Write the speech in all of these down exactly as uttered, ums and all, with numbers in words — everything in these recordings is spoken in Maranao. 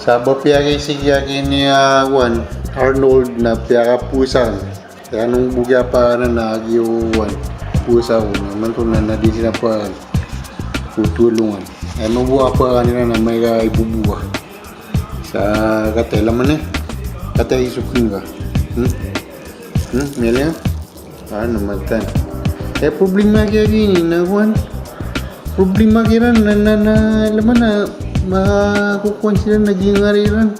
Sa ba piyakaisigay akn i, ah, wan, Arnold na piyakaposan. Kaya nung bo kiyaparan na giyo wan, posa ko na man to na, na di sinaparan. Kutulungan. Ay, mabuwa pa kanila na may ka ibubuwa. Sa katay laman eh. Katay isukin ka. Hmm? Hmm? Mili? Ano, matan. Eh, problema kiya gini, na kuwan. Problema kiran, na, na, na, laman na, makukuwan sila, naging ari ran.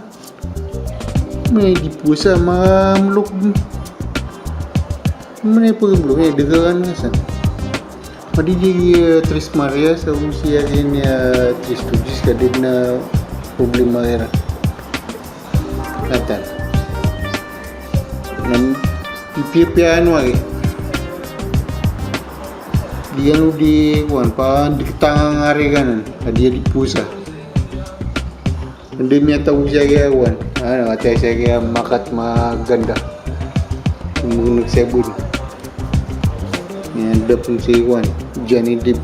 May di pusa, mamlok. Mana yung pagmlok? Eh, dagagan nga san. Padi di, eh, Tres Marias, ako siya din, eh, Tres Tutis, kadid na problema era. Atan. Nan, ipiya-piya ano ay. Di ano di, kuwan, pa, di tangang ari kanan. Adi di pusa. Hindi miyataw siya kaya, wan. Ano, at siya kaya makat maganda. Kung nagsabon. Yan, dapon si, wan. Johnny Depp.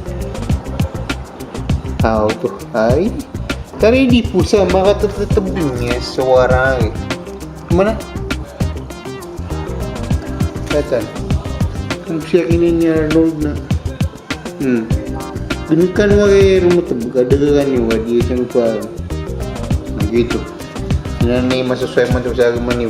Ah, oto. Ay. Tari di pusa, makatatatebing niya sa warang. Mana? Katan. Kung siya kini ni Arnold na. Hmm. Demikian wari rumuteb, kadagagan iyo, wadi isang pa. Begitu. Ina ni masusway man to sa agama niyo.